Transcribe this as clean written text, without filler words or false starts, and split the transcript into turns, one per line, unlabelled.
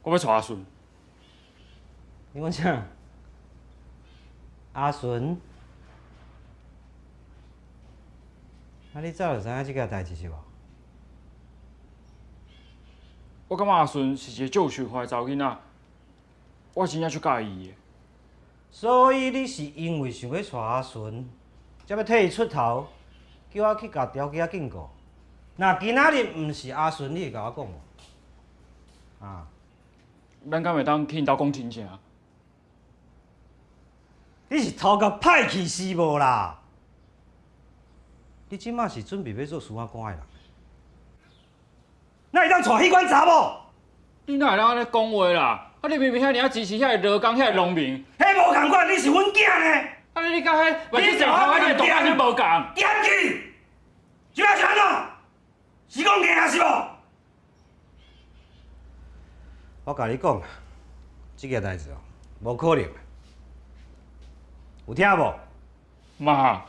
我欲娶阿順。
你講啥？阿純？啊，你早就知影這件代誌是無？
我感覺阿順是一個足有想法的查某囡仔，我真正足佮意伊的。
所以你是因為想欲娶阿純，才欲替伊出頭，叫我去共調機仔警告。若今仔日毋是阿純，你會共我講無？啊？
咱敢會當去𪜶兜講親情？
你是頭殼歹去是無啦？你這馬是準備欲做司法官的人，哪會當娶彼款查某？
你哪會當按呢講話啦？啊，你明明遐爾仔支持遐个勞工、遐个農民，
彼無仝款，你是阮囝呢。
啊，你佮彼萬子石頭啊，你的動作無仝。
點去？這馬是按怎？是講硬是無？我共你講，這件代誌哦，無可能。有聽無？
媽。